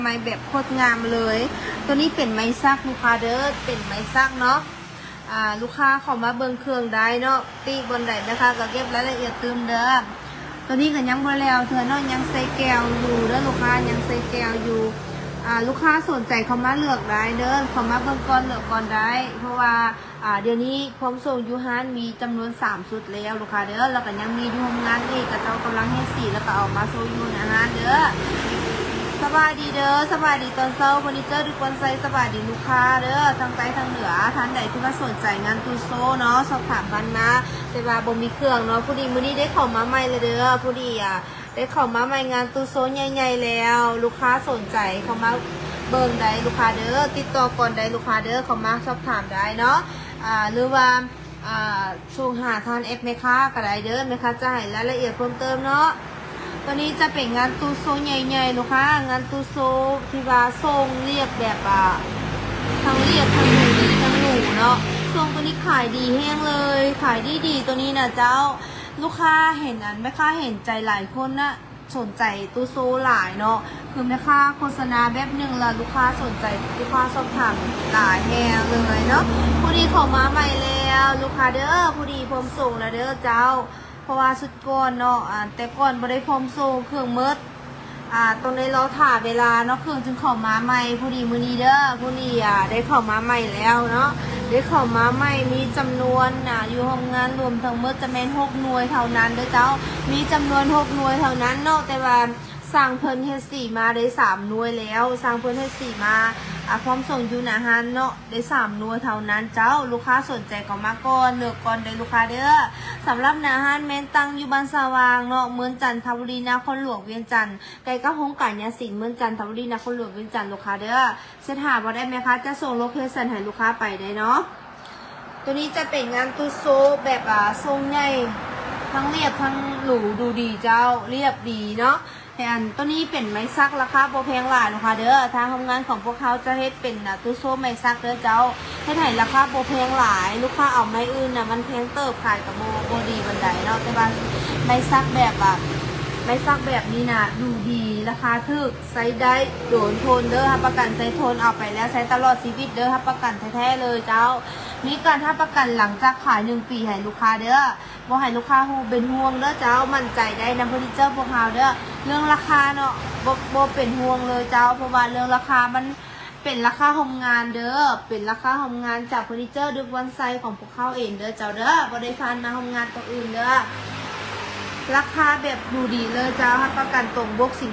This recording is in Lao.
ໄມ້ແບບໂຄດງາມເລີຍ. ໂຕນີ້ເປັນໄມ້ສັກລູກຄ້າເດີ ເປັນໄມ້ສັກເນາະ. ອ່າ ລູກຄ້າເຂົ້າມາເບິ່ງເຄື່ອງໄດ້ເນາະ ຕິບ່ອນໃດແມ່ຄ້າກໍເກັບລາຍລະອຽດຕື່ມເດີ. ໂຕນີ້ກໍຍັງບໍ່ແລ້ວເທື່ອເນາະ ຍັງໃສ່ແກວຢູ່ເດີລູກຄ້າ ຍັງໃສ່ແກວຢູ່. ອ່າ ລູກຄ້າສົນໃຈເຂົ້າມາເລືອກໄດ້ເດີ ເຂົ້າມາເບິ່ງກ່ອນເລືອກກ່ອນໄດ້ ເພາະວ່າ ອ່າ ດຽວນີ້ພ້ອມສົ່ງຢູ່ຮ້ານມີຈຳນວນສາມຊຸດແລ້ວລູກຄ້າເດີ ແລ້ວກໍຍັງມີຢູ່ໂຮງງານອີກ ເຂົາເຈົ້າກຳລັງເຮັດສີ ແລ້ວກໍເອົາມາໂຊຢູ່ໜ້າຮ້ານເດີ. ສະບາຍດີເດີ ສະບາຍດີຕອນເຊົ້າ ເຟີນີເຈີ ດິກວັນໄຊ ສະບາຍດີລູກຄ້າເດີ ທັງໃຕ້ທັງເໜືອ. ທ່ານໃດທີ່ວ່າສົນໃຈງານຕູ້ໂຊເນາະ ສອບຖາມຜ່ານມາ ແຕ່ວ່າບໍ່ມີເຄື່ອງເນາະ. ພໍດີມື້ນີ້ໄດ້ເຂົ້າມາໃໝ່ແລ້ວເດີ ພໍດີ ອ່າ ໄດ້ເຂົ້າມາໃໝ່ ງານຕູ້ໂຊໃຫຍ່ໆແລ້ວ ລູກຄ້າສົນໃຈເຂົ້າມາເບິ່ງໄດ້ລູກຄ້າເດີ ຕິດຕໍ່ກ່ອນໄດ້ລູກຄ້າເດີ ເຂົ້າມາສອບຖາມໄດ້ເນາະ ອ່າ ຫຼືວ່າ ອ່າ ສົ່ງຫາທາງແອັບແມ່ຄ້າກໍໄດ້ເດີ ແມ່ຄ້າຈະໃຫ້ລາຍລະອຽດເພີ່ມເຕີມເນາະ. ໂຕນີ້ຈະເປັນງານຕູ້ໂຊໃຫຍ່ໆລູກຄ້າ ງານຕູ້ໂຊທີ່ວ່າຊົງລຽບແບບ ອ່າ ທັງລຽບທັງດູດີທັງຫຼູເນາະ. ຊົງໂຕນີ້ຂາຍດີແຮງເລີຍ ຂາຍດີໆ ໂຕນີ້ນະເຈົ້າ. ລູກຄ້າເຫັນ ອັນ ແມ່ຄ້າເຫັນໃຈຫຼາຍຄົນນະ ສົນໃຈຕູ້ໂຊຫຼາຍເນາະ ຄືແມ່ຄ້າໂຄສະນາແບບໜຶ່ງລະ ລູກຄ້າສົນໃຈ ລູກຄ້າສອບຖາມຫຼາຍແຮງເລີຍເນາະ. ພໍດີເຂົ້າມາໃໝ່ແລ້ວລູກຄ້າເດີ ພໍດີພ້ອມສົ່ງແລ້ວເດີເຈົ້າ ເພາະວ່າຊຸດກ່ອນເນາະ ອັນ ແຕ່ກ່ອນບໍ່ໄດ້ພ້ອມສົ່ງ ເຄື່ອງໝົດ ອ່າ ຕ້ອງໄດ້ລໍຖ້າເວລາເນາະ ເຄື່ອງຈຶ່ງເຂົ້າມາໃໝ່. ພໍດີມື້ນີ້ເດີ ພໍດີ ອ່າ ໄດ້ເຂົ້າມາໃໝ່ແລ້ວເນາະ ໄດ້ເຂົ້າມາໃໝ່ ມີຈຳນວນ ອ່າ ຢູ່ໂຮງງານລວມທັງໝົດຈະແມ່ນຫົກໜ່ວຍເທົ່ານັ້ນເດີເຈົ້າ ມີຈຳນວນຫົກໜ່ວຍເທົ່ານັ້ນເນາະ ແຕ່ວ່າ ຊ່າງເພິ່ນເຮັດສີມາໄດ້ສາມໜ່ວຍແລ້ວ ຊ່າງເພິ່ນເຮັດສີມາ ອ່າ ພ້ອມສົ່ງຢູ່ໜ້າຮ້ານເນາະ ໄດ້ສາມໜ່ວຍເທົ່ານັ້ນເຈົ້າ. ລູກຄ້າສົນໃຈກໍມາກ່ອນ ເລືອກກ່ອນໄດ້ລູກຄ້າເດີ. ສຳລັບໜ້າຮ້ານແມ່ນຕັ້ງຢູ່ບ້ານສະຫວ່າງເນາະ ເມືອງຈັນທະບູລີ ນະຄອນຫຼວງວຽງຈັນ ໃກ້ກັບໂຮງການຍາສີນເມືອງຈັນທະບູລີ ນະຄອນຫຼວງວຽງຈັນລູກຄ້າເດີ. ເຊັດຫາບໍ່ໄດ້ ແມ່ຄ້າຈະສົ່ງໂລເຄຊັນໃຫ້ລູກຄ້າໄປໄດ້ເນາະ. ໂຕນີ້ຈະເປັນງານຕູ້ໂຊແບບ ອ່າ ຊົງໃຫຍ່ ທັງລຽບທັງຫຼູ ດູດີເຈົ້າ ລຽບດີເນາະ. ແລະ ອັນ ໂຕນີ້ເປັນໄມ້ສັກ ລາຄາບໍ່ແພງຫຼາຍລູກຄ້າເດີ. ທາງໂຮງງານຂອງພວກເຮົາຈະເຮັດເປັນ ອ່າ ຕູ້ໂຊໄມ້ສັກເດີເຈົ້າ ເຮັດໃຫ້ລາຄາບໍ່ແພງຫຼາຍ. ລູກຄ້າເອົາໄມ້ອື່ນນະ ມັນແພງເຕີບ ຂາຍກໍບໍ່ ບໍ່ດີປານໃດເນາະ ແຕ່ວ່າໄມ້ສັກແບບ ອ່າ ໄມ້ສັກແບບນີ້ນະ ດູດີ ລາຄາຖືກ ໃຊ້ໄດ້ດົນທົນເດີ ຮັບປະກັນໃຊ້ທົນ ເອົາໄປແລ້ວໃຊ້ຕະຫຼອດຊີວິດເດີ ຮັບປະກັນແທ້ໆເລີຍເຈົ້າ. ມີການຮັບປະກັນຫຼັງຈາກຂາຍໜຶ່ງປີໃຫ້ລູກຄ້າເດີ. ບໍ່ໃຫ້ລູກຄ້າຮູ້ເປັນຫ່ວງເດີເຈົ້າ ໝັ້ນໃຈໄດ້ນຳເຟີນີເຈີພວກເຮົາເດີ. ເລື່ອງລາຄາເນາະ ບໍ່ ບໍ່ເປັນຫ່ວງເລີຍເຈົ້າ ເພາະວ່າເລື່ອງລາຄາມັນເປັນລາຄາໂຮງງານເດີ ເປັນລາຄາໂຮງງານຈາກເຟີນີເຈີ ດິກວັນໄຊ ຂອງພວກເຮົາເອງເດີເຈົ້າເດີ ບໍ່ໄດ້ຜ່ານມາໂຮງງານຕົວອື່ນເດີ. ລາຄາແບບດູດີເລີຍເຈົ້າ ຮັບປະກັນຕົງບົກສິນ